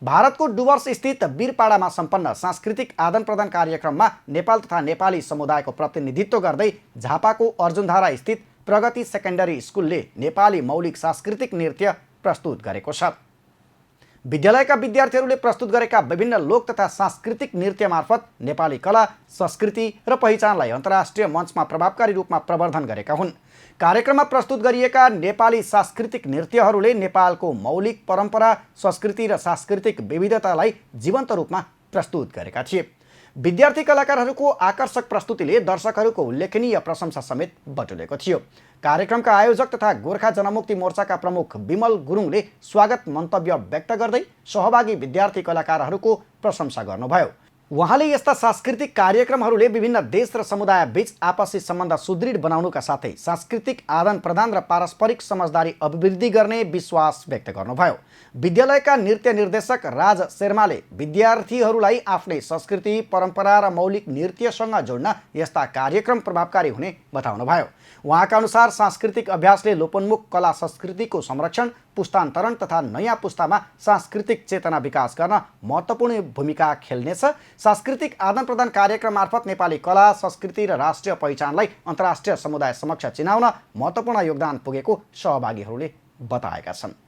भारतको डुवर्स स्थित वीरपाडामा सम्पन्न सांस्कृतिक आदान-प्रदान कार्यक्रममा नेपाल तथा नेपाली समुदायको प्रतिनिधित्व गर्दै झापाको अर्जुनधारा स्थित प्रगति सेकेन्डरी स्कुलले नेपाली मौलिक सांस्कृतिक नृत्य प्रस्तुत गरेको छ। विद्यालयका विद्यार्थीहरूले प्रस्तुत गरेका विभिन्न लोक तथा सांस्कृतिक नृत्य मार्फत नेपाली कला, संस्कृति र पहिचानलाई अन्तर्राष्ट्रिय मञ्चमा प्रभावकारी रूपमा प्रवर्धन गरेका हुन्। कार्यक्रममा प्रस्तुत गरिएका नेपाली सांस्कृतिक नृत्यहरूले नेपालको मौलिक परम्परा, संस्कृति र सांस्कृतिक विविधतालाई जीवन्त रूपमा प्रस्तुत गरेका थिए। विद्यार्थी कलाकारहरूको आकर्षक प्रस्तुतिले दर्शकहरूको उल्लेखनीय प्रशंसा समेत बटुलेको थियो। कार्यक्रमका आयोजक तथा गोर्खा जनमुक्ति मोर्चाका प्रमुख विमल गुरुङले स्वागत मन्तव्य व्यक्त गर्दै सहभागी विद्यार्थी कलाकारहरूको प्रशंसा गर्नुभयो। उहाँले यस्ता सांस्कृतिक कार्यक्रमहरूले विभिन्न देश र समुदाय बीच आपसी सम्बन्ध सुदृढ बनाउनुका साथै सांस्कृतिक आदान-प्रदान र पारस्परिक समझदारी अभिवृद्धि गर्ने विश्वास व्यक्त गर्नुभयो। विद्यालयका नृत्य निर्देशक राज शर्माले विद्यार्थीहरूलाई आफ्नै संस्कृति, परम्परा र मौलिक नृत्यसँग जोड्न यस्ता कार्यक्रम प्रभावकारी हुने बताउनुभयो। उहाँका अनुसार सांस्कृतिक अभ्यासले लोपोन्मुख कला संस्कृतिको संरक्षण, पुस्तान्तरण तथा नयाँ पुस्तामा सांस्कृतिक चेतना विकास गर्न महत्त्वपूर्ण भूमिका खेल्नेछ। सांस्कृतिक आदान-प्रदान कार्यक्रम मार्फत नेपाली कला, संस्कृति र राष्ट्रिय पहिचानलाई अन्तर्राष्ट्रिय समुदाय समक्ष चिनाउन महत्त्वपूर्ण योगदान पुगेको सहभागीहरूले बताएका छन्।